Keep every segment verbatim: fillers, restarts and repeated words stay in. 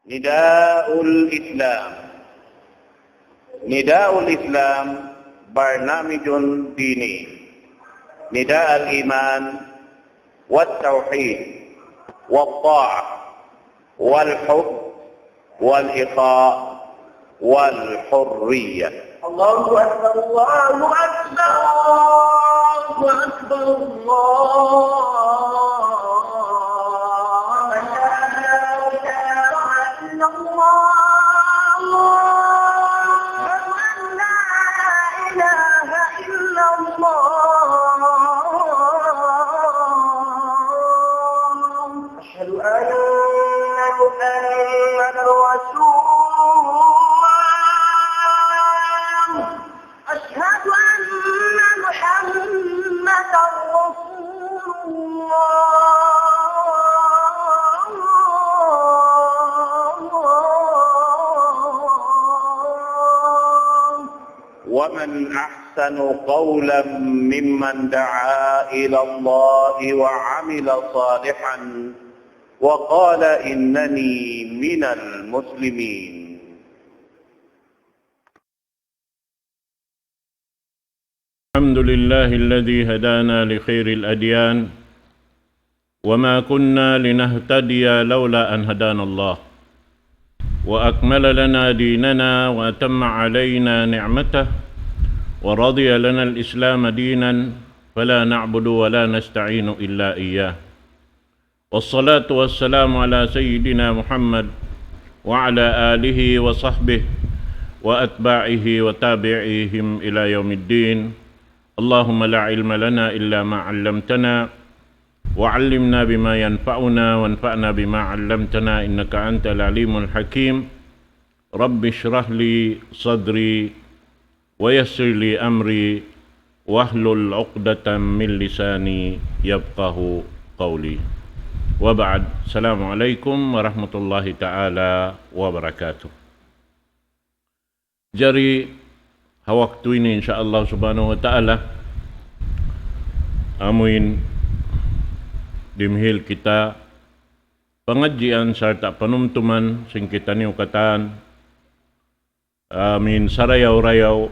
نداء الإسلام. نداء الإسلام برنامج ديني. نداء الإيمان والتوحيد والطاعة والحب والإخاء والحرية. الله أكبر، الله أكبر، الله أكبر، الله أكبر. أشهد أن لا إله إلا الله. أشهد أن لا إله إلا الله. أشهد أن محمدا رسول الله. أشهد أن محمدا رسول الله. ومن أحسن قولا ممن دعا إلى الله وعمل صالحا وقال إنني من المسلمين. الحمد لله الذي هدانا لخير الأديان وما كنا لنهتدي لولا أن هدانا الله وأكمل لنا ديننا وأتم علينا نعمته ورضي لنا الإسلام دينا فلا نعبد ولا نستعين إلا إياه. والصلاة والسلام على سيدنا محمد وعلى آله وصحبه وأتباعه وتابعيهم إلى يوم الدين. اللهم لا علم لنا إلا ما علمتنا وعلمنا بما ينفعنا وانفعنا بما علمتنا إنك أنت العليم الحكيم. رب اشرح لي صدري ويسر لي أمري واحلل عقدة من لساني يفقه قولي. وبعد، السلام عليكم ورحمة الله تعالى وبركاته. Jari ha waktu ini, insya Allah subhanahu wa ta'ala, amuin dimihil kita pangadjian sarta' panumtuman sin kitaniyu katan, amuin sarayaw-rayaw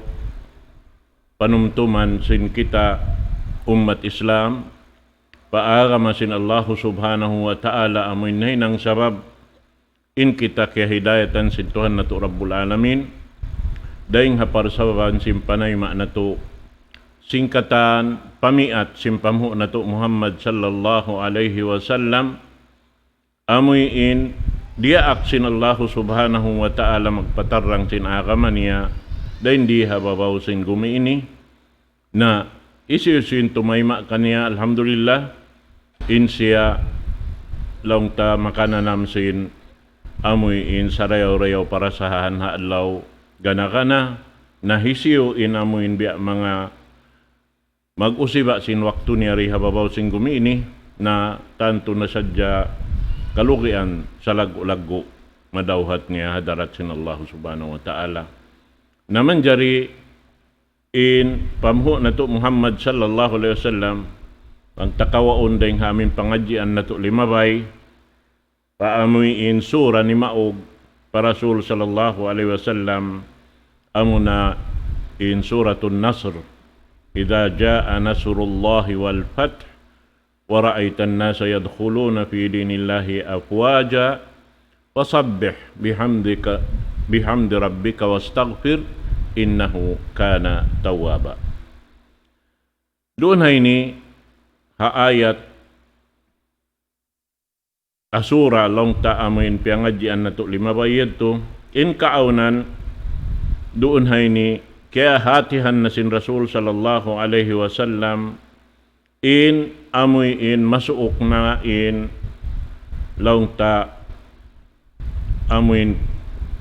panumtuman sin kita ummat Islam pa agama sin Allahu subhanahu wa ta'ala, amuin nahinang sabab in kita kiyahidayatan sin Tuhan natu' Rabbul Alamin, dayng ha parsababan sin panayma' natu' sin katan pamiat sin panghu' natu' Muhammad sallallahu alayhi wasallam, amuin diyaak sin Allahu subhanahu wa ta'ala magpatarrang sin agama niya dayng di ha babaw sin gumi ini. Na hisiyu-siyu in tumayma' kaniya, alhamdulillah, in siya laung ta makananam sin amuin sarayaw-rayaw parasahan ha adlaw gana-gana. Na hisiyu in amuin biya' manga mag-usiba sin waktu niya di ha babaw sin gumi ini, na tantu na sadja kalugian salaggu'-laggu' madawhat niya ha hadarat sin Allah subhanahu wa ta'ala. Na manjari in panghu' natu' Muhammad sallallahu alayhi wasallam, bang ta kawaun dayng ha amuin pangadjian natu' limabay, pa amuin sura nimaug pa Rasul sallallahu alayhi wasallam, amuna in Suratun Nasr. إذا جاء نصر الله والفتح ورأيت الناس يدخلون في دين الله أفواجا فسبح بحمدك، بحمد ربك واستغفره إنه كان توابا. Duun ha ini ha ayat ha sura laung ta amuin piyangadjian natu' limabay yadtu, in kaawnan duun ha ini kiyahatihan na sin Rasul sallallahu alayhi wasallam in amuin masuuk na in laung ta amuin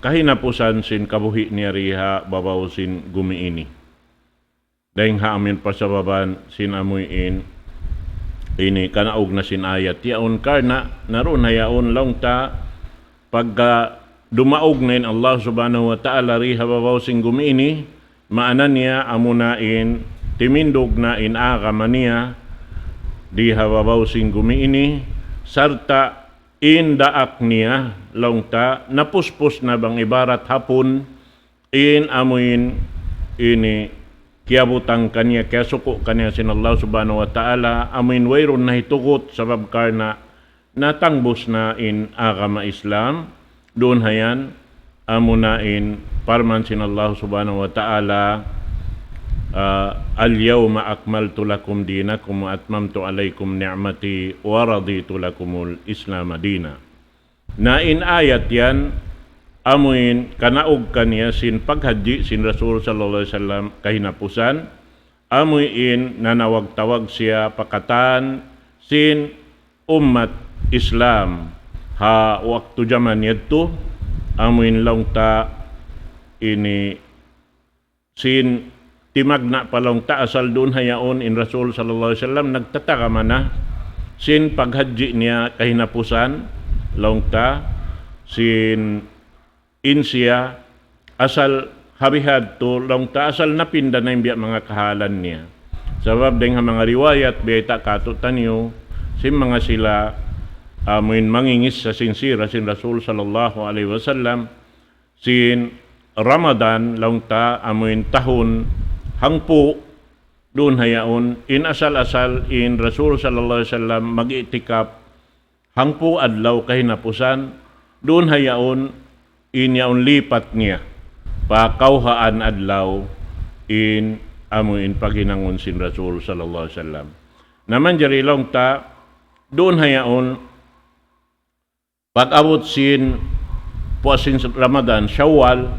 kahinapusan sin kabuhi' niya di ha babaw sin gumi ini. Dayng ha amuin pasababan sin amuin ini kanaug na sin ayat yaun, karna' naruun na yaun laung ta pagka dumaug na in Allah subhanahu wa ta'ala di ha babaw sin gumi ini, maana niya amuna in timindug na in agama niya di ha babaw sin gumi ini, sarta' in daak niya, laung ta, napuspus na bang ibarat hapun, in amuin ini kiyabutan kaniya, kiyasuku kaniya sin Allah Subhanahu wa Ta'ala, amuin wayruun na hitugut sabab karna' natangbus na in agama Islam, duun ha yan, amuna in parman sin Allah Subhanahu wa Ta'ala, ah, اليوم أكملت لكم دينكم وأتممت عليكم نعمتي ورضيت لكم الإسلام دينا. Na in ayat yan, amuin kanaug kaniya sin paghajji sin Rasul sallallahu alayhi wasallam kahinapusan, amuin nanawag-tawag siya pa katan sin ummat Islam ha waktu jaman yadtu, amuin laung ta ini sin timagna' pa laung ta asal duun ha yaun in Rasul sallallahu alayhi wasallam nagtatarama na sin paghajji niya kahinapusan laung ta sin in siya asal ha bihadtu laung ta asal napinda na in biya' manga kahalan niya. Sabab dayng ha manga riwayat biyayta' kātu'niyu sin manga sila amuin mangingis sa sin sira sin Rasul sallallahu alayhi wasallam sin Ramadan laung ta amuin tahun hangpu' duun ha yaun in asal-asal in Rasul sallallahu alayhi wasallam mag-i'tikaf hangpu' adlaw kahinapusan, duun ha yaun in yaun lipat niya pa kawhaan adlaw in amuin paghinangun sin Rasul sallallahu alayhi wasallam. Na manjari laung ta, duun ha yaun pag-abut sin puas sin Ramadan, Shawwal,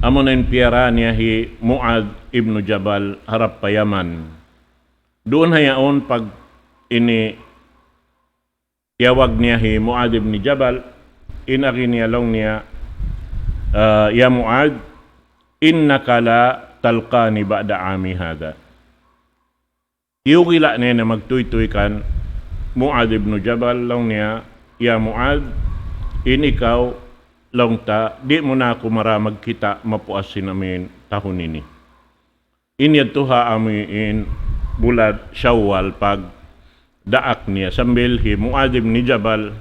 amuna in piyara niya hi Mu'adh ibn Jabal harap pa Yaman. Duun ha yaun pag ini tiyawag niya hi Mu'adh ibn Jabal, in agi niya laung niya, ah, يا معاذ إنك لا تلقاني بعد عامي هذا. Iyugila' niya na magtuytuy kan Mu'adh ibn Jabal, laung niya, "Ya Mu'adh, in ikaw, laung ta, di' mu na aku mara magkita' mapuas sin amuin tahun ini." In yadtu ha amuin bulan Shawwal pagdaak niya sambil hi Mu'adh ibn Jabal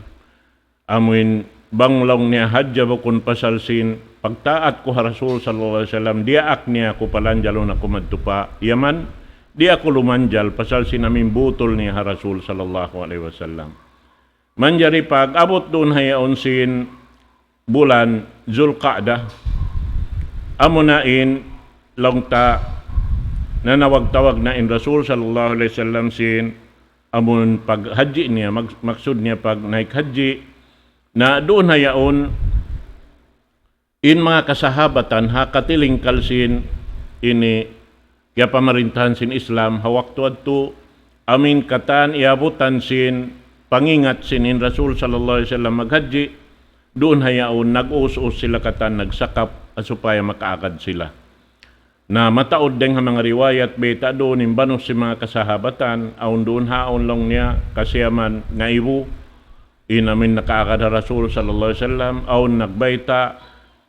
amuin bang laung niya hadja bukun pasal sin pagtaat ku ha Rasul sallallahu alayhi wasallam, diyaak niya aku palanjalun aku madtu pa Yaman, di' aku lumanjal pasal sin amuin butul niya ha Rasul sallallahu alayhi wasallam. Manjari pag-abut duun ha yaun sin bulan Zulqa'dah, amuna in laung ta nanawag-tawag na in Rasul sallallahu alayhi wasallam sin amun paghajji niya, mag-, maksud niya pagnaik hajji, na duun ha yaun in manga kasahabatan ha katilingkal sin ini kiyapamarintahan sin Islam ha waktu yadtu, amuin katan iyabutan sin pangingat sin in Rasul sallallahu alayhi wasallam maghajji, duun ha yaun nag-us-us sila katan nagsakap supaya makaagad sila. Na mataud dayng ha manga riwayat, bayta' duun in banus sin manga kasahabatan, awn duun ha awn laung niya kasiyaman ngaibu, in amuin nakaagad ha Rasul sallallahu alayhi wasallam, awn nagbayta',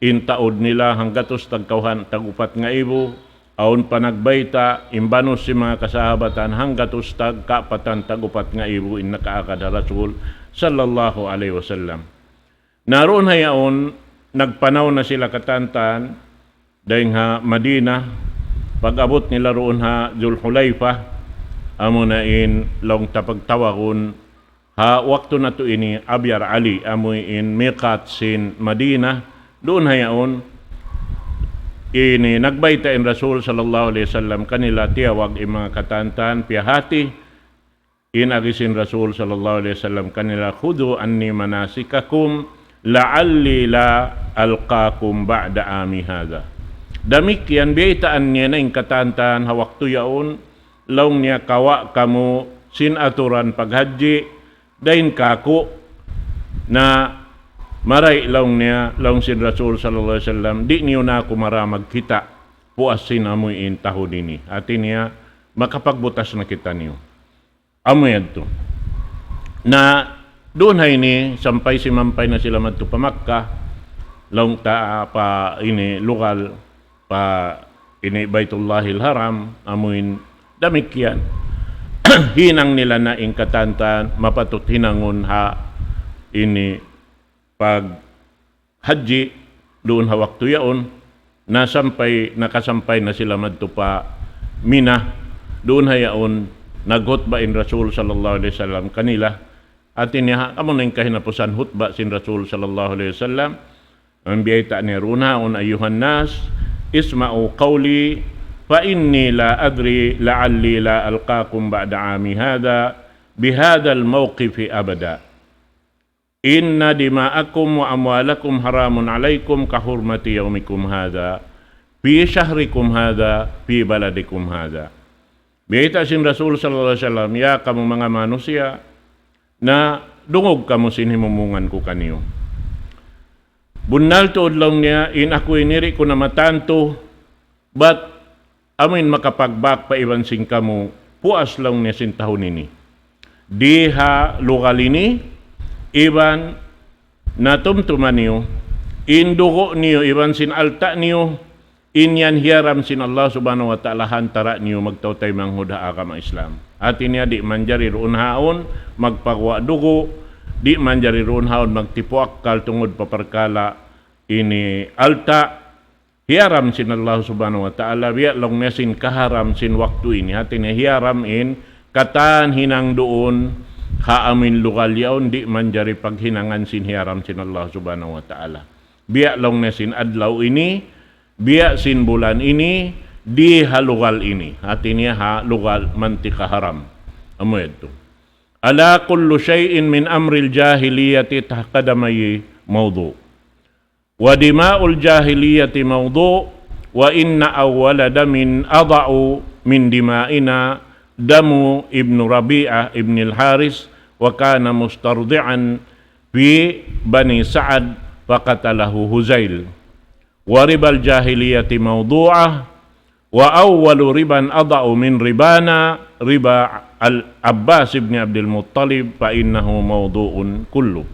in taud nila hanggatus tagkawhaan tag-upat ngaibu, awn pa nagbayta', in banus sin manga kasahabatan hanggatus tagkaapatan tag-upat ngaibu in nakaagad ha Rasul sallallahu alayhi wasallam. Na duun ha yaun, nagpanaw na sila katantan, dayng ha Madina, pag-abut nila duun ha Dhul Hulayfa, amuna in laung ta pagtawagun, ha waktu natu' ini Abyar Ali, amuin miqat sin Madina, duun ha yaun, ini nagbayta' in Rasul sallallahu alayhi wasallam kanila tiyawag in manga katantan, piyahati, in agi sin Rasul sallallahu alayhi wasallam kanila, "خذوا عني مناسككم لعلي لا ألقاكم بعد عامي هذا." Damikkiyan biyaytaan niya na in katantan ha waktu yaun, laung niya kawa' kamu sin aturan paghajji, dayn kāku', na marayi' laung niya, laung sin Rasul sallallahu alayhi wasallam, di' niyu na aku mara magkita', puas sin amuin tahun ini. Hati niya, makapagbutas na kitaniyu. Amu yadtu. Na duun ha ini, sampay simampay na sila madtu pa Makkah, laung ta pa ini lugal, pa ini Baytullahil Haram, amuin damikkiyan. Hinang nila na in katantan, mapatut hinangun ha ini pag hajji duun ha waktu yaun, nasampay, nakasampay na sila madtu pa Mina, duun ha yaun, naghutba in Rasul sallallahu alayhi wasallam kanila. Hati niya, amu na in kahinapusan hutba sin Rasul sallallahu alayhi wasallam. Amu in biyayta' niya duun ha yaun, أيها الناس، اسمعوا قولي، فإني لا أدري لعلي لا ألقاكم بعد عامي هذا بهذا الموقف أبدا. إن دماءكم وأموالكم حرام عليكم كحرمة يومكم هذا في شهركم هذا في بلدكم هذا. Biyayta' sin Rasul sallallahu alayhi wasallam, "Ya kamu manga manusiya', na dungug kamu sin himumungan ku kaniyu. Bunnal tuud," laung niya, "in aku ini di' ku na matantu, bat amu in makapagbak pa iban sin kamu, puas," laung niya, "sin tahun ini. Di ha lugal ini, iban natumtuma niyu, in dugu' niyu, iban sin alta' niyu, in yan hiyaram sin Allah Subhanahu wa Ta'ala ha antara' niyu magtautay manghud ha agama Islam." Hati niya di' manjari duun ha yaun magpaguwa' dugu', di' manjari duun ha yaun magtipu' akkal tungud pa parkala' ini alta', hiyaram sin Allah Subhanahu wa Ta'ala, biya' laung niya sin kaharam sin waktu ini. Hati niya hiyaram in katan hinang duun ha amu in lugal yaun, di' manjari paghinangan sin hiyaram sin Allah Subhanahu wa Ta'ala. Biya' laung niya sin adlaw ini, biya' sin bulan ini, di ha lugal ini. Hati niya ha lugal mantika haram. Amu yadtu. ألا كل شيء من أمر الجاهلية تحت قدمي موضوع. ودماء الجاهلية موضوع، وإن أول دم أضع من دمائنا دم ابن ربيعة ابن الحارث، وكان مسترضعا في بني سعد فقتله هذيل. وربا الجاهلية موضوعة، وأول ربا أضع من ربانا ربا العباس بن عبد المطلب فإنه موضوع كله.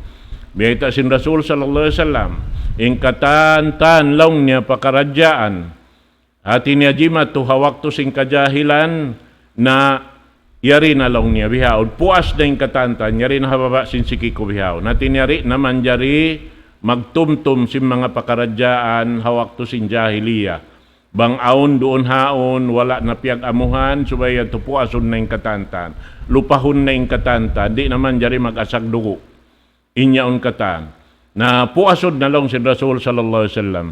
Biyayta' sin Rasul sallallahu alayhi wasallam, in katan-katan laung niya pakaradjaan, hati niya jimatu ha waktu sin kajahilan, na yari na laung niya bihaun, puas na in katan-katan, yari na ha baba' sin siki ku bihaun. Hati niya di' na manjari magtumtum sin manga pakaradjaan ha waktu sin jahiliya. Bang awn duun ha yaun, wala' na piyag-amuhan, subay yadtu puasun na in katan-katan. Lupahun na in katan-katan, di' na manjari mag-asag dugu'. In yaun katan. Na puasun na laung sin Rasul sallallahu alayhi wasallam.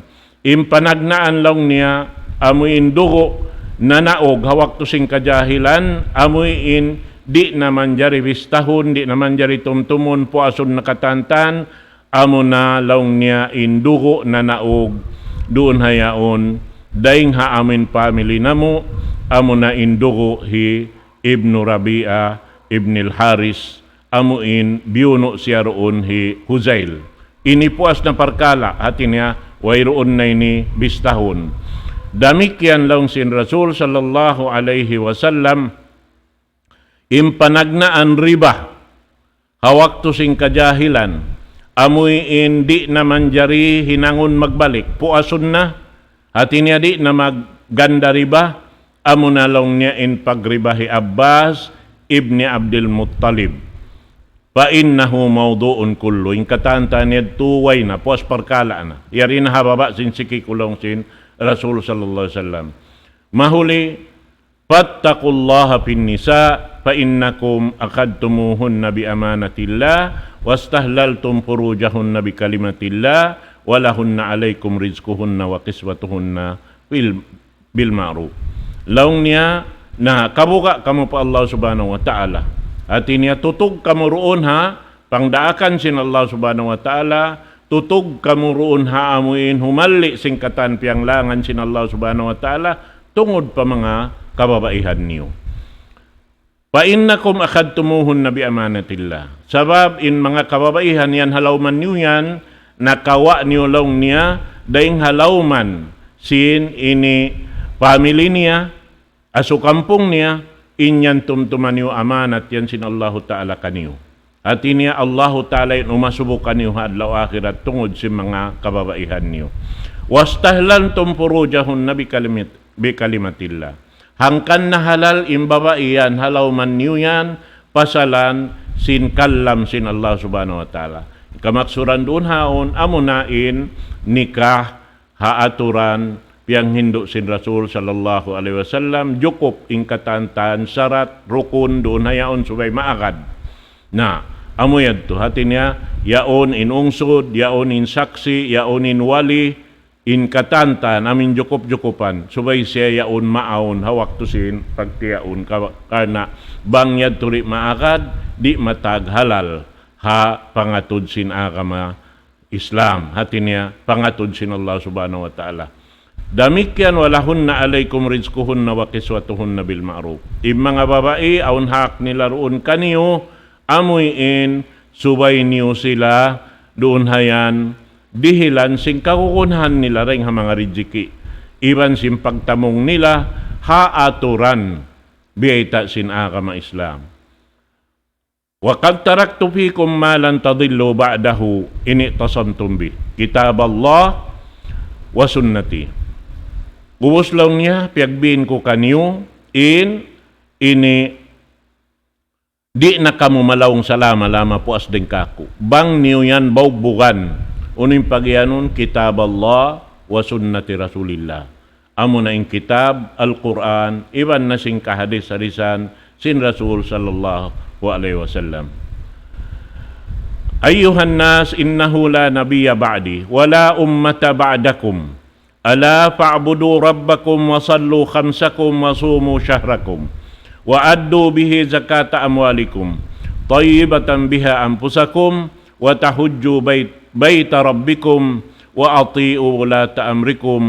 In panagnaan laung niya, amu in dugu' nanaug ha waktu sin kajahilan, amu in di' na manjari bistahun, di' na manjari tumtumun, puasun na katan-katan, amu na laung niya in dugu' nanaug duun ha yaun, dayng ha amu in family namu', amu na in dugu' hi Ibnu Rabi'ah ibn al-Haris, amu in biyunu' siya duun hi Hudhayl. Ini puas na parkala', hati niya, wayruun na ini bistahun. Damikkiyan laung sin Rasul sallallahu alayhi wasallam, in panagnaan riba, ha waktu sin kajahilan, amu in di' na manjari hinangun magbalik, puasun na, hati niya di' na magganda riba, amu na laung niya in pagriba hi Abbas ibni Abdul Muttalib. فإنه موضوع كله. In katan-katan yadtu way na, puas parkala' na. Yari na ha baba' sin siki ku laung sin Rasul sallallahu alayhi wasallam. Mahuli, فاتقوا الله في النساء فإنكم أخذتموهن بأمانة الله واستحللتم فروجهن بكلمة الله ولهن عليكم رزقهن وكسوتهن بال-، بالمعروف. Laung niya, na kabuga' kamu pa Allah Subhanahu wa Ta'ala. Hati niya tutug kamu duun ha pangdaakan sin Allah Subhanahu wa Ta'ala, tutug kamu duun ha amu in humalli' sin katan piyanglangan sin Allah Subhanahu wa Ta'ala, tungud pa manga kababaihan niyu. فإنكم أخذتموهن بأمانة الله. Sabab in manga kababaihan yan ha lawman niyu yan, nakawa' niyu laung niya, dayng ha lawman sin ini family niya, asu kampung niya, in yan tumtuma niyu amanat yan sin Allahu Ta'ala kaniyu. Hati niya Allahu Ta'ala in umasubu kaniyu ha adlaw akhirat tungud sin manga kababaihan niyu. واستحللتم فروجهن بكلمة، بكلمة الله. Hangkan na halal in babai yan, ha lawman niyu yan, pasalan sin kalam sin Allah Subhanahu wa Ta'ala. Kamaksuran duun haun, amuna in nikah ha aturan piyanghindu' sin Rasul sallallahu alayhi wasallam, jukup in katan-katan sarat, rukun, duun ha yaun subay maagad. Na, amu yadtu, hati niya, yaun in ungsud, yaun in saksi', yaun in wali, in katan-katan, amu in jukup-jukupan, subay siya yaun maawn ha waktu sin pagtiyaun ka-, karna' bang yadtu di' maagad, di' matag halal ha pangatud sin agama Islam. Hati niya, pangatud sin Allah Subhanahu wa Ta'ala. Damikkiyan, ولهن عليكم رزقهن وكسوتهن بالمعروف. In manga babai, awn hak nila duun kaniyu, amuin subay niyu sila duun hayan dihilan sin kagunahan nila dayn ha manga rijiki', iban sin pagtamung nila ha aturan biyayta' sin agama Islam. وقد تركت فيكم ما لن تضلوا بعده إن اعتصمتم به كتاب الله وسنتي. Ubus laung niya, piyagbin ku kaniyu in ini di' na kamu malaung salama-lama puas dayn kaku'. Bang niyu yan baugbugan, unu in pagiyanun, kitab Allah wa sunnati Rasulillah. Amuna in kitab, Al-Qur'an, iban na sin kahadis-hadisan sin Rasul sallallahu alayhi wasallam. أيها الناس إنه لا نبي بعدي ولا أمة بعدكم. ألا فاعبدوا ربكم وصلوا خمسكم وصوموا شهركم وأدوا به زكاة أموالكم طيبة بها أنفسكم وتحجوا بيت، بيت ربكم وأطيعوا ولاة أمركم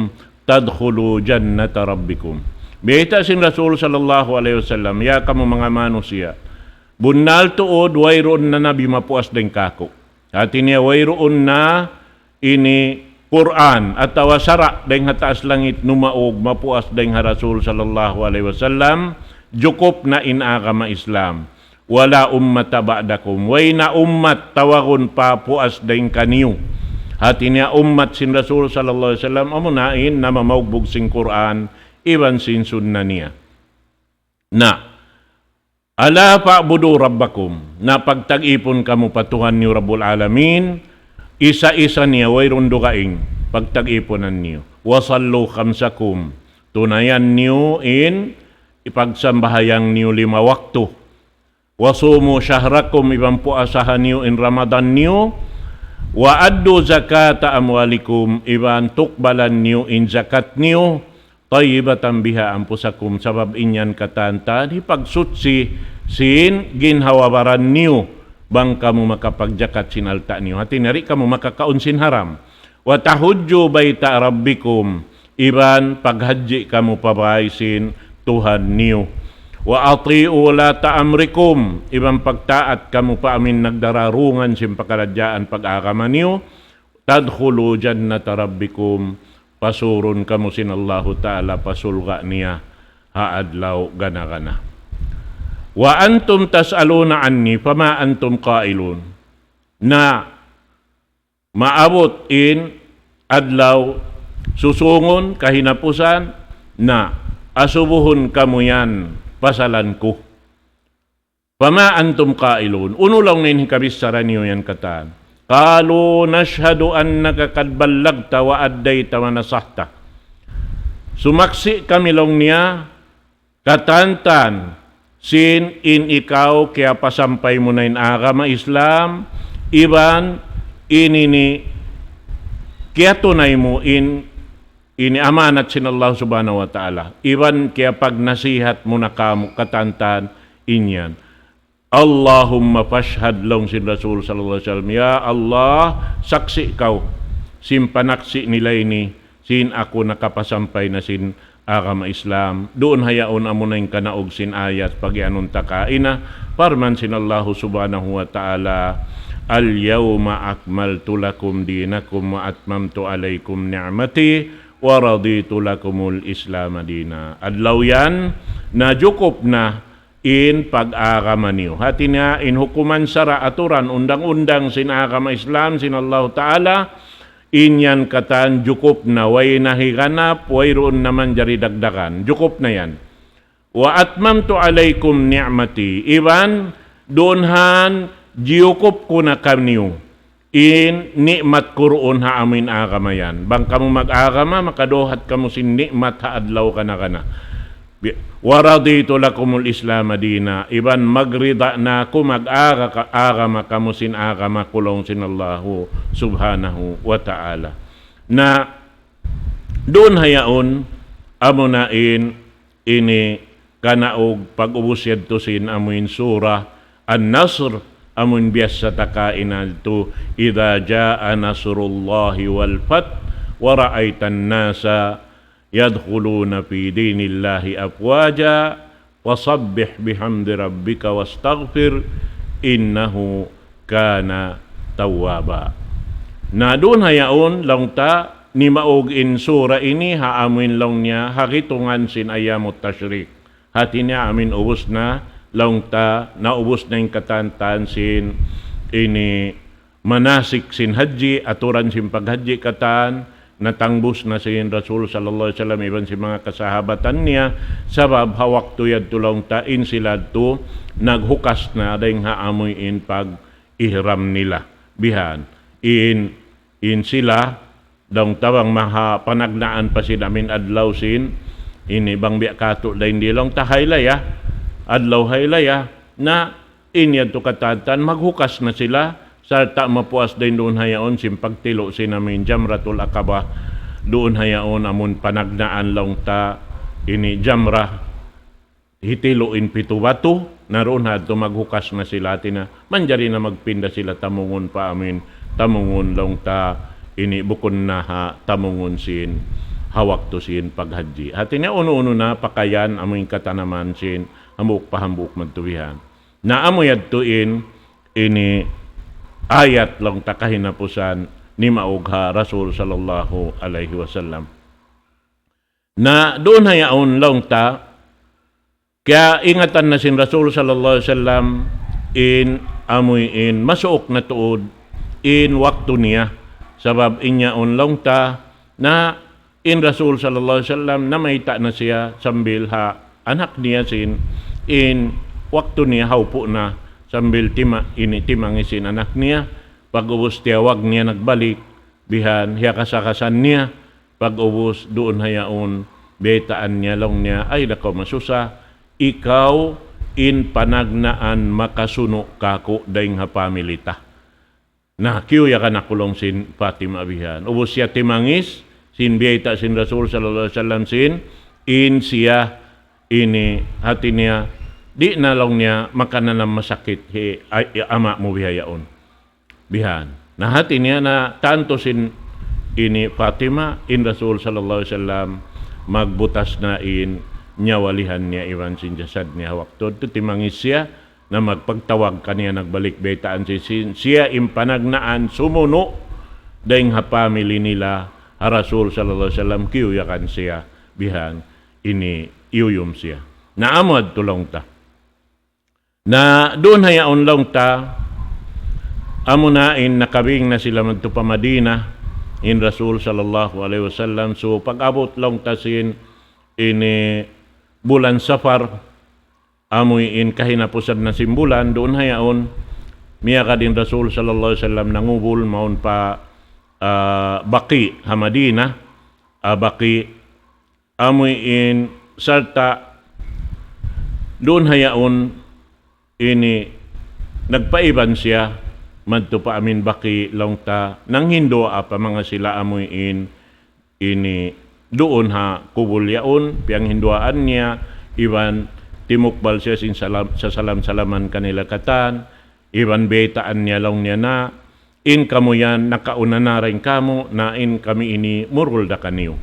تدخلوا جنة ربكم. Biyayta' sin Rasul sallallahu alayhi wasallam, ya kamu manga manusiya', bunnal tuud wayruun na nabi mapuas dayn kaku'. Hati niya wayruun na ini Qur'an atawa sara' dayn ha taas langit numaug mapuas dayn ha Rasul sallallahu alayhi wasallam, jukup na in agama Islam. ولا أمة بعدكم. Way na ummat tawagun pa puas dayn kaniyu. Hati niya ummat sin Rasul sallallahu alayhi wasallam, amuna in namamaugbug sin Qur'an, iban sin sunna niya. Na, ألا فاعبدوا ربكم. Na pagtag-ipun kamu pa Tuhan niyu Rabbul Alamin, isa-isa niya, wayruun dugaing pagtag-ipunan niyu. وصلوا خمسكم. Tunayan niyu in ipagsambahayang niyu lima waktu. وصوموا شهركم, iban puasahan niyu in Ramadan niyu. وأدوا زكاة أموالكم, iban tukbalan niyu in zakat niyu. طيبة بها أنفسكم, sabab in yan katan-katan hipagsuchi sin ginhawa-baran niyu, bang kamu makapagjakat sin alta' niyu. Hati niya di' kamu makakaun sin haram. وتحجوا بيت ربكم, iban paghajji kamu pa bāy sin Tuhan niyu. وأطيعوا ولاة أمركم, iban pagtaat kamu pa amin nagdararungan sin pakaradjaan pag-agama niyu. تدخلوا جنة ربكم, pasurun kamu sin Allahu Ta'ala pa surga' niya ha adlaw gana-gana. وأنتم تسألون عني فما أنتم قائلون. Na maabut in adlaw susungun kahinapusan, na asubuhun kamu yan pasalan ku. فما أنتم قائلون. Unu laung niya in hikabichara niyu yan katan? قالوا نشهد أنك قد بلغت وأديت ونصحت. Sumaksi' kami laung niya, katan-katan, sin in ikaw kiyapasampay mu na in agama Islam, iban in ini kiyatunay mu in ini amanat sin Allah Subhanahu wa Ta'ala. Iban kiyapagnasihat mu na kāmu' katan-katan in yan. اللهم فاشهد, laung sin Rasul sallallahu alayhi wasallam, ya Allah, saksi' kaw sin panaksi' nila ini, sin aku nakapasampay na sin agama Islam. Duun ha yaun amuna in kanaug sin ayat pagiyanun ta kaina, parman sin Allah Subhanahu wa Ta'ala, اليوم أكملت لكم دينكم وأتممت عليكم نعمتي ورضيت لكم الإسلام دينا. Adlaw yan, najukup na in pag-agama niyu. Hati niya, in hukuman sara', aturan, undang-undang sin agama Islam, sin Allahu Ta'ala, in yan katan jukup na, way na higanap, wayruun na manjari dagdagan. Jukup na yan. وأتممت عليكم نعمتي. Iban, duun han, jiyukup ku na kaniyu in ni'mat ku duun ha amuin agama yan. Bang kamu mag-agama, makaduhat kamu sin ni'mat ha adlaw kana-kana. Bi-, ورضيت لكم الإسلام دينا. Iban magrida na aku mag-aga-, agama kamu sin agama ku laung sin Allahu subhanahu wa ta'ala. Na duun ha yaun, amuna in ini kanaug pag-ubus yadtu sin amuin surah An-Nasr, amuin biyasa ta kaina yadtu, إذا جاء نصر الله والفتح ورأيت الناس يدخلون في دين الله أفواجا فسبح بحمد ربك واستغفره إنه كان توابا. Na duun ha yaun, laung ta, nimaug in surah ini ha amuin laung niya ha hitungan sin ayyamut tashriq. Hati niya amuin ubus na, laung ta, naubus na in katan-katan sin ini manasik sin hajji, aturan sin paghajji katan, natangbus na sin Rasul sallallahu alayhi wasallam iban sin manga kasahabatan niya, sabab ha waktu yadtu laung ta in sila yadtu naghukas na dayn ha amuin pag-ihram nila. Bihan, in, in sila, laung ta bang maha panagnaan pa sin amuin adlaw sin, ini bang biya' katu' dayn di laung ta haylaya, adlaw haylaya, na in yadtu katan-katan, maghukas na sila, sarta' mapuas dayn duun ha yaun sin pagtilu' sin amuin Jamratul Aqabah, duun ha yaun amun panagnaan laung ta ini jamrah, hitilu' in pitu batu, na duun ha yadtu maghukas na sila, hati niya, manjari na magpinda sila tamungun pa amuin, tamungun laung ta ini bukun na ha tamungun sin, ha waktu sin paghajji. Hati niya unu-unu na pakayan amuin katanaman sin, hambuuk pa hambuuk madtu bihan. Na amu yadtu in, ini ayat laung ta kahinapusan nimaug ha Rasul sallallahu alayhi wasallam. Na duun ha yaun laung ta, kiyaingatan na sin Rasul sallallahu alayhi wasallam in amuin masuuk na tuud in waktu niya. Sabab in yaun laung ta, na in Rasul sallallahu alayhi wasallam namayta' na siya sambil ha anak niya sin, in waktu niya hawpu' na, sambil tima-, ini timangis in anak niya, pag-ubus tiyawag niya nagbalik, bihan, hiyakasa-kasan niya, pag-ubus duun ha yaun, baytaan niya laung niya, "Ay, da kaw masusa, ikaw in panagnaan makasunu' kāku' dayn ha family ta." Na, kiyuyakan aku laung sin Fatima bihan. Ubus siya timangis, sin biyayta' sin Rasul sallallahu alayhi wasallam sin, in siya ini, hati niya, di' na laung niya makananam masakit hi, ay, ama' mu bihaun. Bihan. Na hati niya na tantu sin ini Fatima, in Rasul sallallahu alayhi wasallam magbutas na in nyawalihan niya iban sin jasad niya. Waktu yadtu timangis siya, na magpagtawag kaniya nagbalik baytaan si, si, siya in panagnaan sumunu' dayn ha family nila ha Rasul sallallahu alayhi wasallam, kiyuyakan siya bihan, ini iyuyum siya. Na amu yadtu laung ta. Na duun ha yaun laung ta, amuna in nakabing na sila madtu pa Madina, in Rasul sallallahu alayhi wasallam. So, pag-abut laung ta sin ini bulan Safar, amuin kahinapusan na sin bulan, duun ha yaun, miyagad in Rasul sallallahu alayhi wasallam nangubul mawn pa, ah, Baqi ha Madina, ah, Baqi, amuin sarta' duun ha yaun ini nagpaiban siya madtu pa amuin Baqi laung ta, nanghinduwaa pa manga sila amuin ini duun ha kubul yaun, piyanghinduwaan niya, iban timukbal siya sin salam, sasalam-salaman kanila katan, iban baytaan niya laung niya na, "In kamu yan, nakauna na dayn kāmu', na in kami ini murul da kaniyu.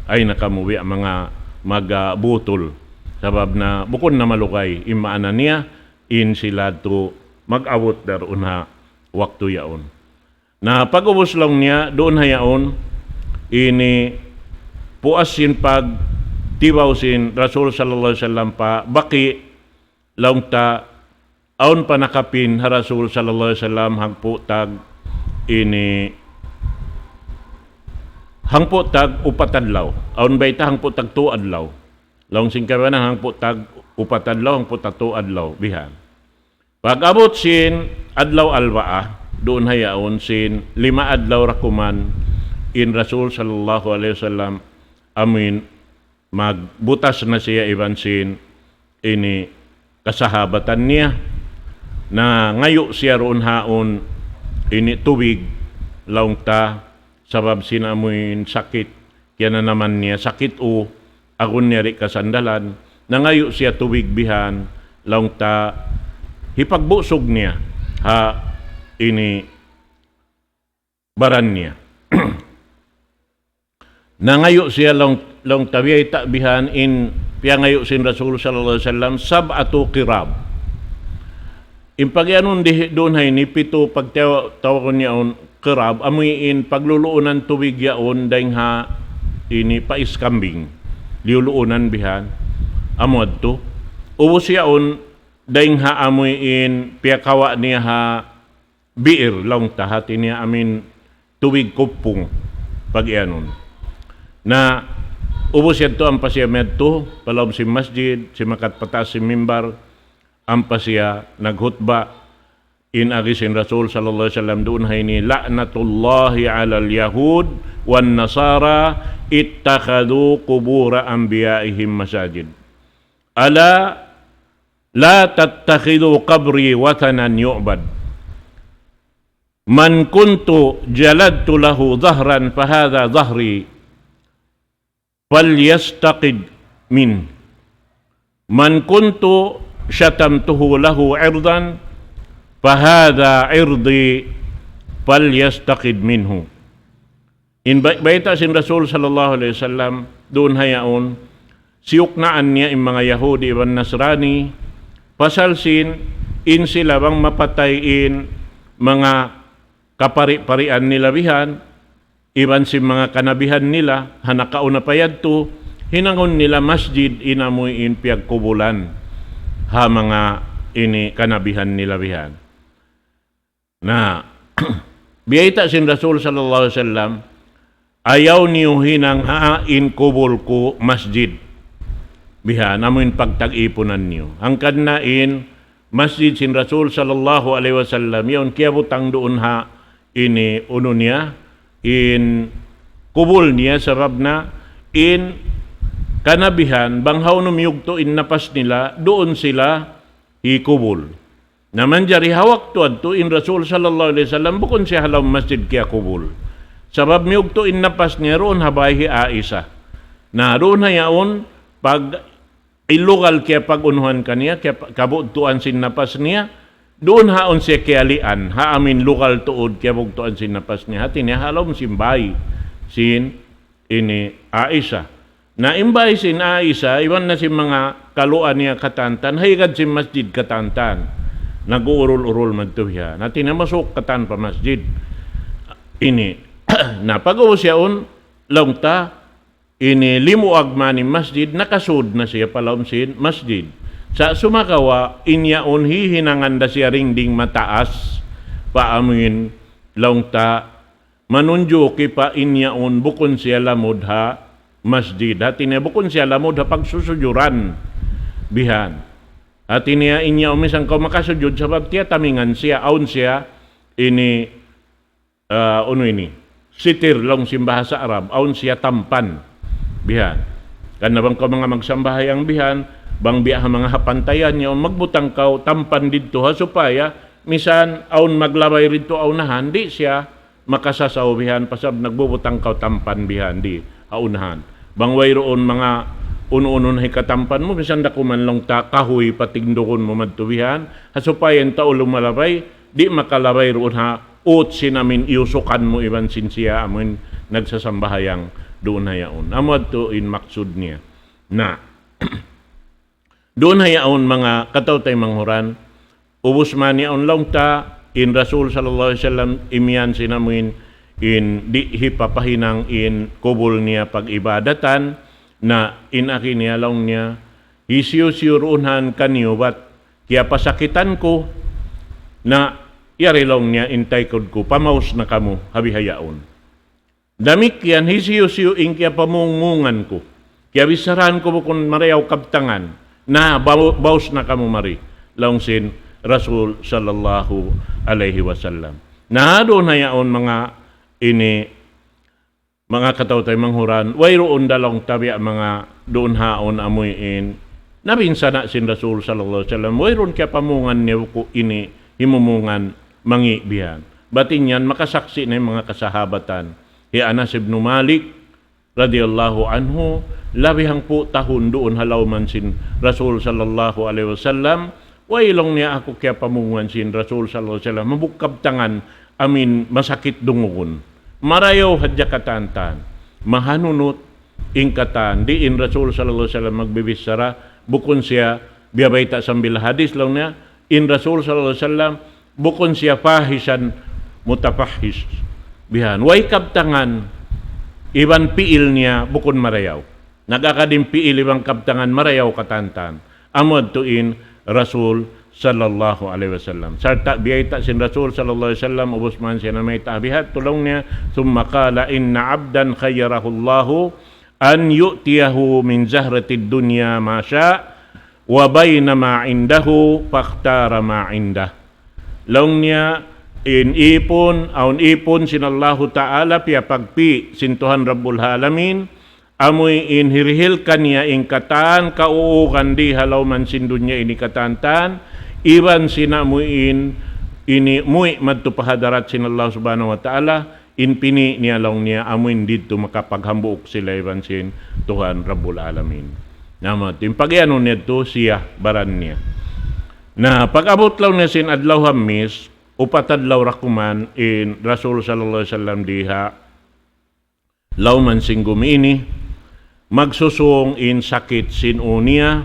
Ay na kamu biya' manga magbutul." Sabab na bukun na malugay, in maana niya, in sila yadtu mag-abut da duun ha waktu yaun. Na pag-ubus laung niya, duun ha yaun, ini puas sin pagtibaw sin Rasul sallallahu alayhi wasallam pa Baqi laung ta, awn pa nakapin ha Rasul sallallahu alayhi wasallam hangpu' tag ini, hangpu' tag upat adlaw. Awn bayta' hangpu' tag tū adlaw. Laung sin kaibanan hangpu' tag upat adlaw, hangpu' tag tū adlaw. Bihan. Pag-abut sin adlaw Arbaa, duun ha yaun sin lima adlaw ra kuman in Rasul sallallahu alayhi wasallam, amuin magbutas na siya iban sin ini kasahabatan niya. Nangayu' siya duun ha yaun ini tubig, laung ta, sabab sin amuin sakit kiyananaman niya, sakit u agun niya di' kasandalan. Nangayu' siya tubig bihan, laung ta, hipagbusug niya ha ini baran niya. Nangayu' siya laung, laung ta, biyayta' bihan in piyangayu' sin Rasul sallallahu alayhi wasallam, sab'atu qirab. In pagiyanun di duun ha ini, pitu pagtaw-, tawagun niya yaun qirab, amuin pagluluunan tubig yaun dayn ha ini pais kambing. Liyuluunan bihan. Amu yadtu. Ubus yaun dayn ha amuin piyakawa' niya ha bi'ir, laung ta, hati niya amuin tubig kupung, pagiyanun. Na, ubus yadtu ampa siya madtu pa lawm sin masjid, simakat pataas sin mimbar, ampa siya naghutba, in agi sin Rasul sallallahu alayhi wasallam duun ha ini, لعنة الله على اليهود والنصارى اتخذوا قبور أنبيائهم مساجد. ألا لا تتخذوا قبري وثنا يعبد. من كنت جلدت له ظهرا فهذا ظهري فليستقد منه. من كنت شتمته له عرضا فهذا عرضي فليستقد منه. In bay-, bayta' sin Rasul sallallahu alayhi wasallam, duun ha yaun, siyuknaan niya in manga Yahudi iban Nasrani, pasal sin, in sila bang mapatay in manga kapari-parian nila bihan, iban sin manga kanabihan nila, ha nakauna pa yadtu, hinangun nila masjid in amuin piyagkubulan ha manga ini kanabihan nila bihan. Na, biyayta' sin Rasul sallallahu alayhi wasallam, ayaw niyu hinanga in kubul ku masjid. Bihan, amuin pagtag-ipunan niyu. Hangkan na in masjid sin Rasul sallallahu alayhi wasallam, yaun kiyabutang duun ha ini unu niya, in kubul niya, sabab na in kanabihan, bang hawnu miyugtu' in napas nila, duun sila hikubul. Na manjari ha waktu yadtu in Rasul sallallahu alayhi wasallam bukun siya ha lawm masjid kiyakubul. Sabab miyugtu' in napas niya duun ha bay hi Aisha. Na duun ha yaun pag-, in lugal kiyapag-unuhan kaniya, kiyap-, kabugtuan sin napas niya, duun ha yaun siya kiyalian, ha amuin lugal tuud kiyabugtuan sin napas niya. Hati niya ha lawm sin bay sin ini Aisha. Na in bay sin Aisha, iban na sin manga kaluan niya katantan, ha higad sin masjid katantan. Nag-uurul-urul madtu bihan. Hati niya masuuk katan pa masjid. Ini. Na pag-ubus yaun, laung ta, ini limuag man in masjid, nakasud na siya pa lawm sin masjid. Sa' sumagawa', in yaun hihinangan da siya dingding mataas, pa amuin, laung ta, manunjuki pa in yaun bukun siya lamud ha masjid. Hati niya bukun siya lamud ha pagsusujuran. Bihan. Hati niya in yaun misan kaw makasujud sabab tiyatamingan siya, awn siya ini, ah, unu ini, sitir laung sin bahasa Arab, awn siya tampan. Bihan. Karna' bang kaw manga magsambahayang bihan, bang biya' ha manga ha pantayan yaun, magbutang kaw tampan didtu ha supaya, misan awn maglabay didtu ha unahan, di' siya makasasaw bihan, pasal nagbubutang kaw tampan bihan di ha unahan. Bang wayruun manga unu-unu na hikatampan mu, misan da kuman laung ta kahuy patindugun mu madtu bihan, ha supaya in tau lumalabay, di' makalabay duun ha ut sin amuin iyusukan mu iban sin siya amuin nagsasambahayang duun ha yaun. Amu yadtu in maksud niya. Na, duun ha yaun manga kataw-taymanghuran, ubus man yaun laung ta, in Rasul sallallahu alayhi wasallam imiyan sin amuin in di' hipapahinang in kubul niya pag-ibadatan, na in agi niya laung niya, hisiyu-siyu duun han kaniyu bat kiyapasakitan ku, na yari laung niya in taykud ku, pamaus na kamu ha bihaun. Damikkiyan hisiyu-siyu in kiyapamungmungan ku, kiyabicharahan ku bukun marayaw kabtangan, na bau-, baus na kamu mari, laung sin Rasul sallallahu alayhi wasallam. Na duun ha yaun manga ini, manga kataw-taymanghuran, wayruun da laung ta biya' manga duun ha yaun amuin nabinsana' sin Rasul sallallahu alayhi wasallam, wayruun kiyapamungan niya ku ini himumungan mangi' bihan. Bat in yan makasaksi' na in manga kasahabatan. Hi Anas ibn Malik radiyallahu anhu, labi hangpu' tahun duun ha lawm sin Rasul sallallahu alayhi wasallam, way laung niya aku kiyapamungan sin Rasul sallallahu alayhi wasallam, hambuuk kabtangan amuin masakit dungugun. Marayaw hadja katan-katan. Mahanunut in katan. Di' in Rasul sallallahu alayhi wasallam magbibichara, bukun siya biyabayta' sambil hadis laung niya, in Rasul sallallahu alayhi wasallam, bukun siya fahishan mutafahish. Bihan. Way kabtangan, iban piil niya, bukun marayaw. Nag-agad in piil iban kabtangan marayaw katan-katan. Amu yadtu in Rasul sallallahu alayhi wasallam. Sarta' biyayta' sin Rasul sallallahu alayhi wasallam, ubus man siya namayta' biha, laung niya, ثم قال إن عبدا خيره الله أن يؤتيه من زهرة الدنيا ما شاء وبين ما عنده فاختار ما عنده. Laung niya, in ipun, awn ipun sin Allahu Ta'ala, piyapagpi' sin Tuhan Rabbul Alamin, amuin hirihil kaniya in katan kauugan di ha lawm sin dunya ini katan-katan, iban sin amuin ini muwi' madtu pa hadarat sin Allah Subhanahu wa Ta'ala, in pini' niya laung niya amuin didtu makapaghambuuk sila iban sin Tuhan Rabbul Alamin. Na amu yadtu, in pagiyanun niya yadtu siya baran niya. Na pag-abut laung niya sin adlaw Hamis, upat adlaw ra kuman in Rasul sallallahu alayhi wasallam di ha lawm sin gumi ini, magsusung in sakit sin ū niya,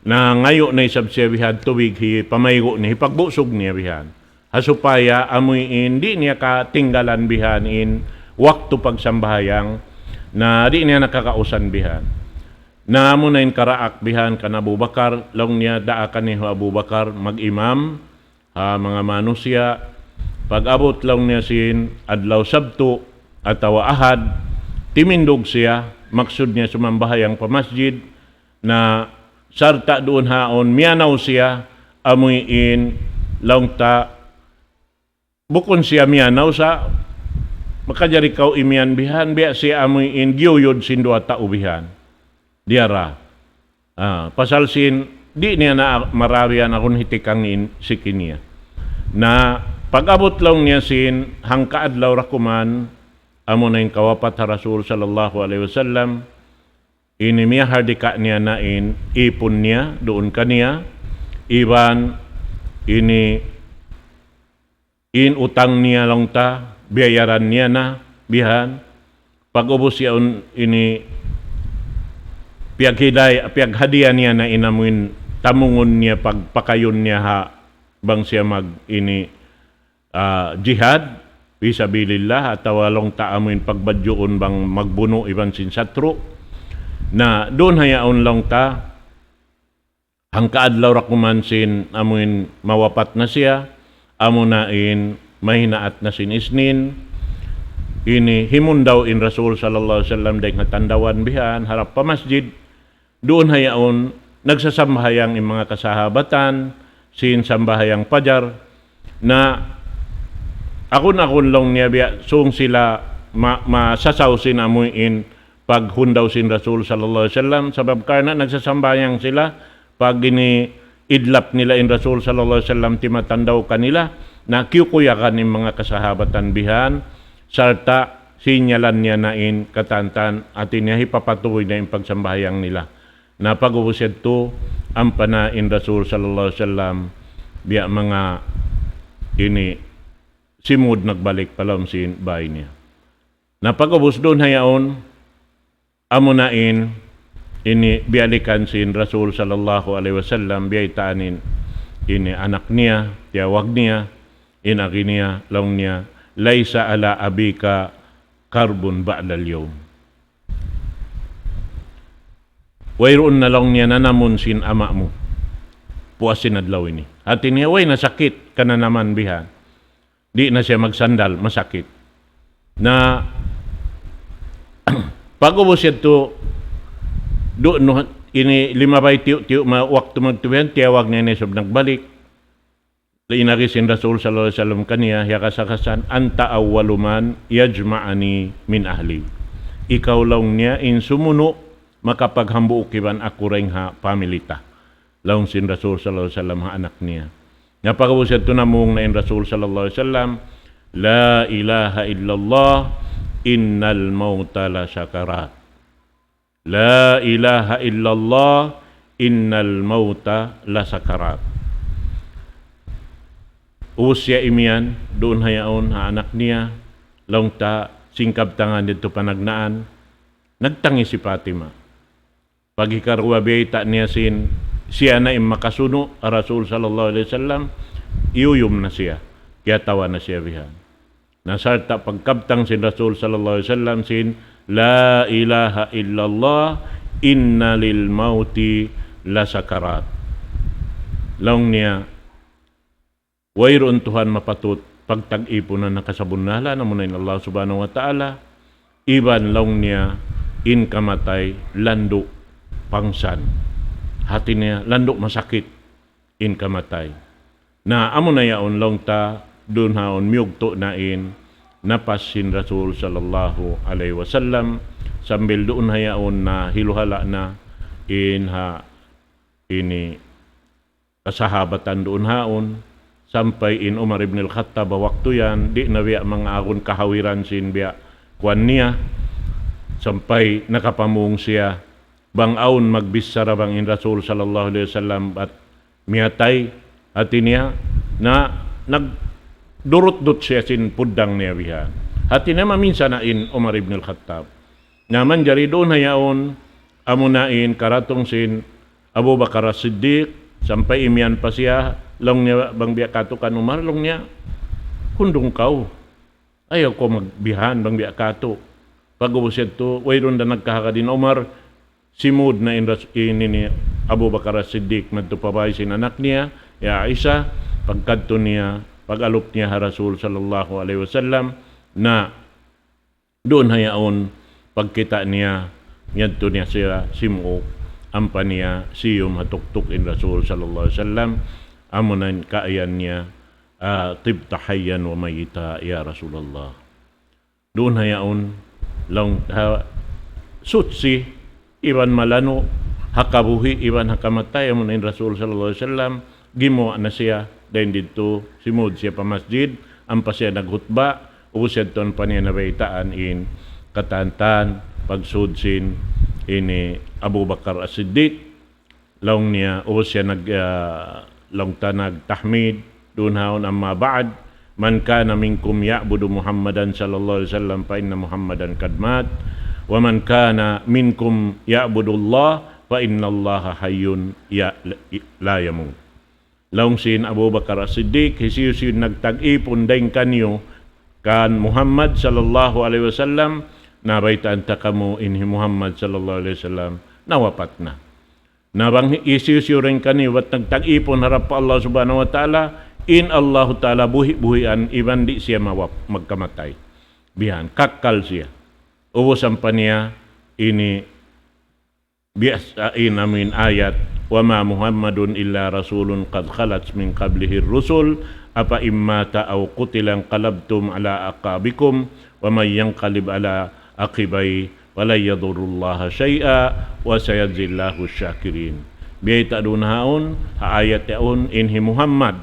na ngayu' na isab siya bihan tubig hipamaygu' niya, hipagbusug niya bihan. Ha supaya amuin di' niya katinggalan bihan in waktu pagsambahayang, na di' niya na kakausan bihan. Na amu na in karaak bihan kan Abu Bakar, laung niya daakan niyu hi Abu Bakar mag-imam ha manga manusiya'. Pag-abut laung niya sin adlaw Sabtu atawa Ahad, timindug siya, maksud niya sumambahayang pa masjid, na sarta' duun ha yaun miyanaw siya, amuin laung ta, bukun siya miyanaw sa, makajari kaw imiyan bihan, biya' siya amuin giyuyud sin duwa tau bihan. Diyara. Ah, pasal sin, di' niya na marayaw na kunu' hitikang in siki niya. Na pag-abut laung niya sin hangka adlaw ra kuman, amu na in kawapat ha Rasul sallallahu alayhi wasallam, ini miyahardika niya na in ipun niya duun kaniya, iban ini in utang niya laung ta, biyayaran niya na, bihan. Pag-ubus yaun ini, piyaghiday-, piyaghadiya niya na in amuin tamungun niya pagpakayun niya ha bang siya mag ini, ah, jihad, fi sabilillah, atawa laung ta amuin pagbadjuun bang magbunu' iban sin satru'. Na duun ha yaun laung ta, hangka adlaw ra kuman sin amuin mawapat na siya, amu na in mahinaat na sin Isnin, ini himundaw in Rasul sallallahu alayhi wasallam dayn ha tandawan bihan, harap pa masjid, duun ha yaun, nagsasambahayang in manga kasahabatan, sin sambahayang pajar, na agun-agun laung niya biya' sung sila ma-, masasaw sin amuin paghundaw sin Rasul sallallahu alayhi wasallam, sabab karna' nagsasambahayang sila, pag ini idlap nila in Rasul sallallahu alayhi wasallam timatandaw kanila, na kiyukuyagan in manga kasahabatan bihan, sarta' sinyalan niya na in katan-katan, hati niya hipapatuy na in pagsambahayang nila. Na pag-ubus yadtu, ampa na in Rasul sallallahu alayhi wasallam, biya' manga ini simud nagbalik pa lawm sin bay niya. Na pag-ubus duun ha yaun, amu na in ini biyalikan sin Rasul sallallahu alayhi wasallam, biyaytaan in ini anak niya, tiyawag niya, in agi niya, laung niya, ليس على أبيك كرب بعد اليوم. Wayruun na laung niya nanamun sin ama' mu puas sin adlaw ini. Hati niya, way na sakit kananaman bihan. Di' na siya magsandal, masakit. Na pag-ubus yadtu, duun, ini limabay tiyu'-tiyu' ma-, waktu magtubihan, tiyawag niya na isab nagbalik. Laung sin Rasul sallallahu alayhi wasallam kaniya, ya kasakasan, أنت أول من يجمعني من أهلي. Ikaw laung niya in sumunu' makapaghambuuk iban aku dayn ha family ta. Laung sin Rasul sallallahu alayhi wasallam ha anak niya. Na pag'ubus yadtu namung na in Rasul sallallahu alayhi wasallam, لا إله إلا الله، إن الموت لسكرات. لا إله إلا الله، إن الموت لسكرات. Ubus siya imiyan, duun ha yaun, ha anak niya, laung ta, sin kabtangan didtu panagnaan, nagtangis hi Fatima. Pag'ikaruwa biyayta' niya sin, siya na in makasunu', Rasul sallallahu alayhi wasallam, iyuyum na siya, kiyatawa na siya bihan. Na sarta' pagkabtang sin Rasul sallallahu alayhi wasallam sin, لا إله إلا الله، إن للموت لسكرات. Laung niya, wayruun Tuhan mapatut pagtag-ipunan ha kasabunnalan, amuna in Allah subhanahu wa ta'ala, iban laung niya in kamatay landu' pangsan. Hati niya, landu' masakit in kamatay. Na amuna yaun laung ta, duun ha yaun miyugtu' na in napas sin Rasul sallallahu alayhi wasallam, sambil duun ha yaun na hiluhala' na in ha ini kasahabatan duun ha yaun, sampay in Umar ibn al-Khattab ha waktu yan, di' na biya' manga agun kahawiran sin biya' kuwan niya, sampay nakapamung siya, bang awn magbichara bang in Rasul sallallahu alayhi wasallam bat miyatay, hati niya, na nagdurut-dut siya sin puddang niya bihan. Hati niya maminsan na in Umar ibn al-Khattab. Na manjari duun ha yaun, amuna in karatung sin Abu Bakar As-Siddiq, sampay imiyan pa siya, laung niya bang biya' katu' kan Umar, laung niya, hundung kaw. Ayaw kaw magbihan bang biya' katu'. Pag'ubus yadtu, wayruun da nagkahagad in Umar, simud na in Ras-, in, ini Abu Bakar As-Siddiq, madtu pa bāy sin anak niya, hi Aisha, pagkadtu niya, pag-alup niya ha Rasul sallallahu alayhi wasallam, na duun ha yaun, pagkita' niya, miyadtu niya siya simuuk, ampa niya siyum ha tuktuk in Rasul sallallahu alayhi wasallam, amuna in kaiyan niya, ah, طبت حيا وميتا يا رسول الله. Duun ha yaun, laung, ha, suchi, iban malanu', ha kabuhi', iban ha kamatay, amuna in Rasul sallallahu alayhi wasallam, gimuwa' na siya, dayn didtu, simud siya pa masjid, ampa siya naghutba, ubus yadtu ampa niya nabaytaan in katantan, pagsud sin ini Abu Bakar As-Siddiq, laung niya, ubus siya nag-, ah, laung ta nagtahmid, duun ha yaun أما بعد، من كان منكم يعبد محمدا صلى الله عليه وسلم فإن محمدا قد مات، ومن كان منكم يعبد الله فإن الله حي لا يموت. Laung sin Abu Bakar As-Siddiq, hisiyu-siyu in nagtag-ipun dayn kaniyu kan Muhammad sallallahu alayhi wasallam, na baytaan ta kamu in hi Muhammad sallallahu alayhi wasallam, nawapat na. Na bang hisiyu-siyu dayn kaniyu bat nagtag-ipun harap pa Allah subhanahu wa ta'ala, in Allahu ta'ala buhi'-buhian iban di' siya mawap-, magkamatay. Bihan, kakkal siya. Ubus ampa niya ini biya' sa in amin ayat, وما محمد إلا رسول قد خلت من قبله الرسل أفإن مات أو قتل انقلبتم على أعقابكم ومن ينقلب على عقبيه فلن يضر الله شيئا وسيجزي الله الشاكرين. Biyayta' duun ha yaun, ha ayat yaun, in hi Muhammad,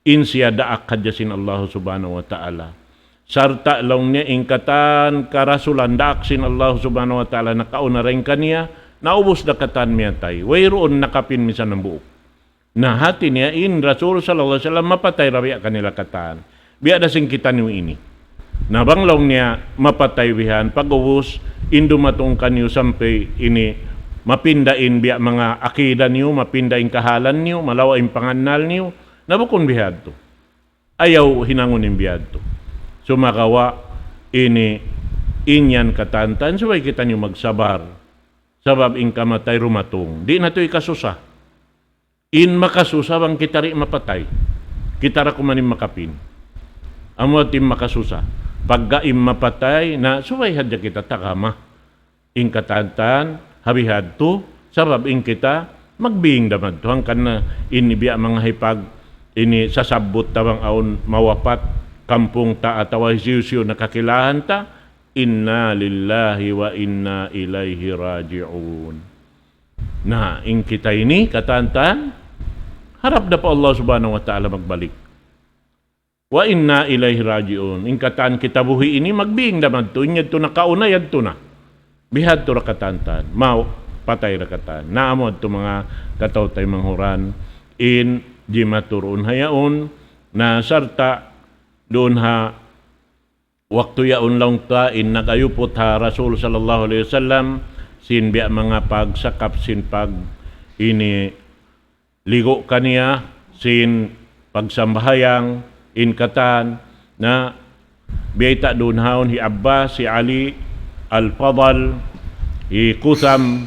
in siya daak hadja sin Allah subhanahu wa ta'ala. Sarta' laung niya in katan karasulan daak sin Allah subhanahu wa ta'ala nakauna dayn kaniya, naubus da katan miyatay. Wayruun nakapin misan hambuuk. Na hati niya in Rasul sallallahu alayhi wasallam mapatay da biya' kanila katan. Biya' da sin kitaniyu ini. Na bang laung niya mapatay bihan, pag'ubus in dumatung kaniyu sampay ini mapinda in biya' manga akida niyu, mapinda in kahalan niyu, malawa' in pangannal niyu, na bukun bihadtu. Ayaw hinangun in bihadtu. Sumagawa' ini in yan katantan, subay kitaniyu magsabar. Sabab in kamatay dumatung. Di' natu' ikasusa. In makasusa bang kita di' mapatay. Kita da kuman in makapin. Amu in makasusa. Pagga in mapatay na subay hadja kita tagama. In katantan, ha bihadtu, sabab in kita, magbing da madtu. Hangkan na in biya' manga hipag, ini sasabbut ta bang awn mawapat, kampung ta atawa hisiyu-siyu nakakilahan ta, inna lillahi wa inna ilayhi raji'un. Na, in kita ini, katan-katan, harap da pa Allah Subhanahu wa Ta'ala magbalik. Wa inna ilayhi raji'un. In katan kita buhi' ini, magbing da madtu, in yadtu nakauna, yadtu na. Bihadtu da katan-katan. Mau, patay da katan. Na amu yadtu manga kataw-taymanghuran, in jimatu duun ha yaun, na sarta' duun ha waktu yaun laung ta in nag-ayuput ha Rasul sallallahu alayhi wasallam, sin biya' manga pagsakap sin pag ini ligu' kaniya, sin pagsambahayang, in katan, na biyayta' duun ha yaun hi Abbas, hi Ali, Al-Fadl, hi Qutham,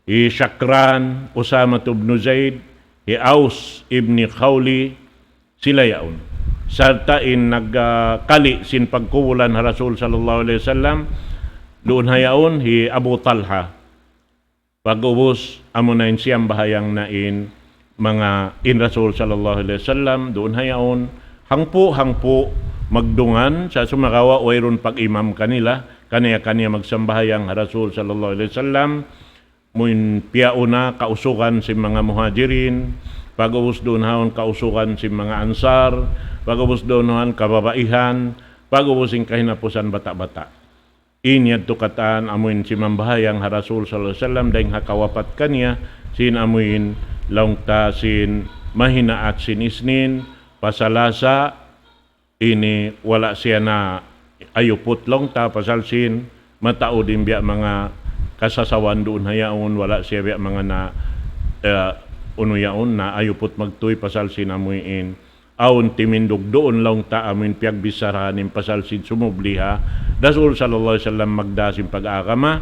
hi Shakran, Usamah ibn Zaid, hi Aus ibn Khawli, sila yaun. Sarta' in nagkali sin pagkubulan ha Rasul sallallahu alayhi wasallam, duun ha yaun hi Abu Talha. Pag'ubus, amuna in siyambahayang na in manga in Rasul sallallahu alayhi wasallam, duun ha yaun, hangpu'-hangpu' magdungan, sa' sumagawa' wayruun pag-imam kanila, kaniya-kaniya magsambahayang ha Rasul sallallahu alayhi wasallam, amu in piyauna kausugan sin manga Muhajirin, pag'ubus duun ha yaun kausugan sin manga Ansar, pag'ubus duun ha yaun kababaihan, pag'ubus in kahinapusan bata'-bata'. In yadtu katan amu in simambahayang ha Rasul sallallahu alayhi wasallam dayng ha kawapat kaniya, sin amu in laung ta sin mahinaat sin Isnin, pa Salasa, ini wala' siya naayuput laung ta pasal sin mataud in biya' manga kasasawan duun ha yaun, wala' siya biya' manga na, eh, unu yaun, naayuput magtuy pasal sin amu in awn timindug duun laung ta amu in piyagbicharahan in pasal sin sumubli ha Rasul sallallahu alayhi wasallam magdā sin pag-agama,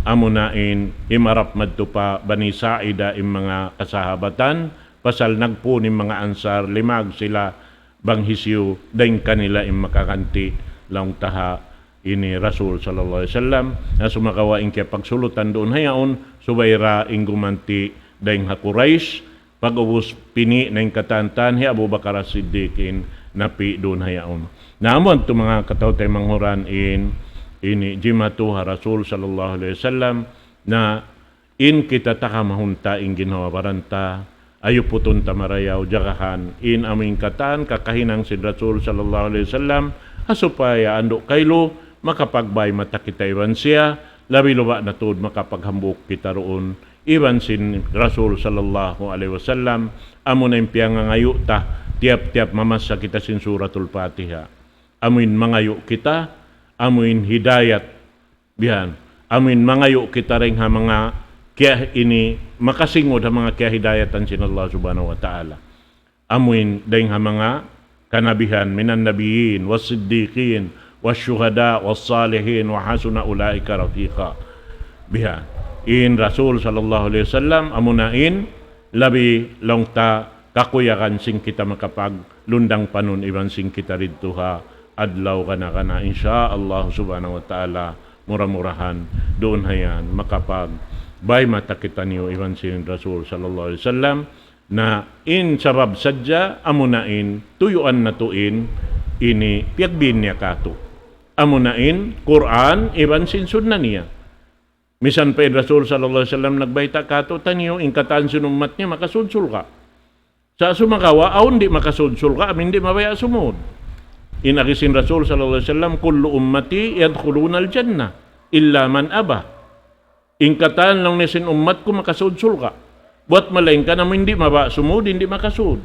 amuna in himarap madtu pa Bani Sa'ida in manga kasahabatan, pasal nagpun in manga Ansar, limag sila bang hisiyu dayng kanila in makaganti laung ta ha ini Rasul sallallahu alayhi wasallam, na sumagawa' in kiyapagsulutan duun ha yaun, subay da in gumanti dayng ha Quraysh, pag'ubus pini' na in katan-katan hi Abu Bakar As-Siddiq in napi' duun ha yaun. Na amu yadtu manga kataw-taymanghuran in, ini jimatu ha Rasul sallallahu alayhi wasallam, na in kita takamahun ta in ginhawa-baran ta, ayuputun ta marayaw, jagahan, in amu in katan kakahinang sin Rasul sallallahu alayhi wasallam, ha supaya andu' kailu makapagbay mata kita iban siya, labi-labi na tuud makapaghambuuk kita duun iban sin Rasul sallallahu alayhi wasallam, amuna in piyangangayu' ta, tiyap-tiyap mamassa kita sin Suratul Fatiha. Amu in mangayu' kita, amu in hidayat, bihan. Amu in mangayu' kita dayng ha manga kiya ini makasingud ha manga kiyahidayatan sin Allah Subhanahu wa Ta'ala. Amu in dayng ha manga kanabihan, من النبيين والصديقين والشهداء والصالحين وحسن أولئك رفيقا. Bihan. In Rasul sallallahu alayhi wasallam, amuna in labi laung ta kakuyagan sin kita makapaglundang panun iban sin kita didtu ha adlaw gana-gana. Insya Allah Subhanahu wa Ta'ala, mura-murahan, duun ha yan, makapagbay mata kitaniyu iban sin Rasul sallallahu alayhi wasallam, na in sabab sadja, amuna in, tuyuan natu' in, ini, piyagbin niya kātu'. Amuna in, Qur'an, iban sin sunna niya. Misan pa in Rasul sallallahu alayhi wasallam nagbayta' kātu'niyu, in katan sin ummat niya makasud surga'. Sa' sumagawa', awn di' makasud surga', amu in di' mabaya' sumud. In agi sin Rasul sallallahu alayhi wasallam, كل أمتي يدخلون الجنة إلا من أبى. In katan laung niya sin ummat ku makasud surga'. Buwat malaingkan amu in di' mabaya' sumud, in di' makasud.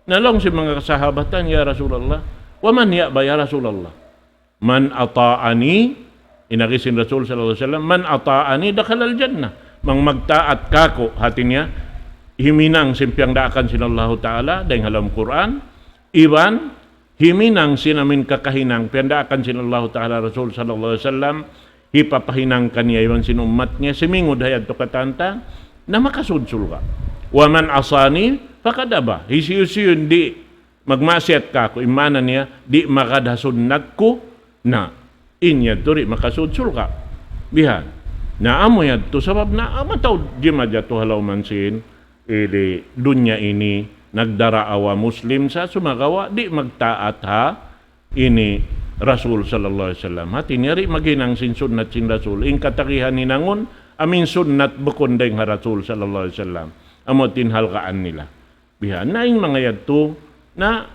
Na laung sin manga kasahabatan, يا رسول الله، ومن يأبى يا رسول الله؟ من أطاعني, in agi sin Rasul sallallahu alayhi wasallam, من أطاعني دخل الجنة. Bang magtaat kāku', hāti niya, himinang sin piyagdaakan sin Allahu Ta'ala, dayng ha lawm Qur'an, iban himinang sin amu in kakahinang, piyagdaakan sin Allahu Ta'ala Rasul sallallahu alayhi wasallam, hipapahinang kaniya iban sin ummat niya, simingud ha yadtu katan-katan, na makasud surga'. ومن عصاني فقد أبى. Hisiyu-siyu in di' magmaksiyat kāku', in maana niya, di' magad ha sunnat ku, na, in yadtu di' makasud surga'. Bihan. Na amu yadtu sabab na, ah, mataud jimatu ha lawm sin, ini, dunya ini, nagdaraawa Muslim sa sumagawa' di' magtaat ha ini Rasul sallallahu alayhi wasallam. Hati niya di' maghinang sin sunnat sin Rasul. In katagihan hinangun, amu in sunnat bukun dayn ha Rasul sallallahu alayhi wasallam. Amu in halgaan nila. Bihan na in manga yadtu, na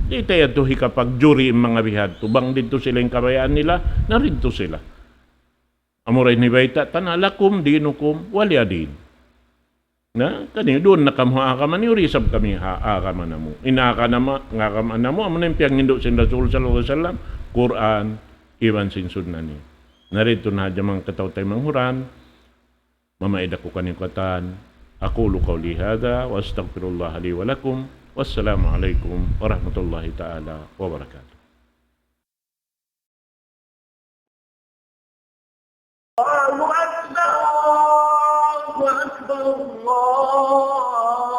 di' ta yadtu hikapagjuri in manga bihadtu. Bang didtu sila in kabayaan nila, na didtu sila. Amura in hibayta' ta na, "Lakum dinukum waliya din." Na, kaniyu duun na kamu ha agama niyu, di' isab kami ha agama namu'. In agama, in agama namu', amu na in piyangindu' sin Rasul sallallahu alayhi wasallam, Qur'an, iban sin sunna niya. Na didtu na hadja manga kataw-taymanghuran, mamaid aku kaniyu katan. أقول قولي هذا وأستغفر الله لي ولكم. والسلام عليكم ورحمة الله تعالى وبركاته. الله أكبر، الله أكبر، الله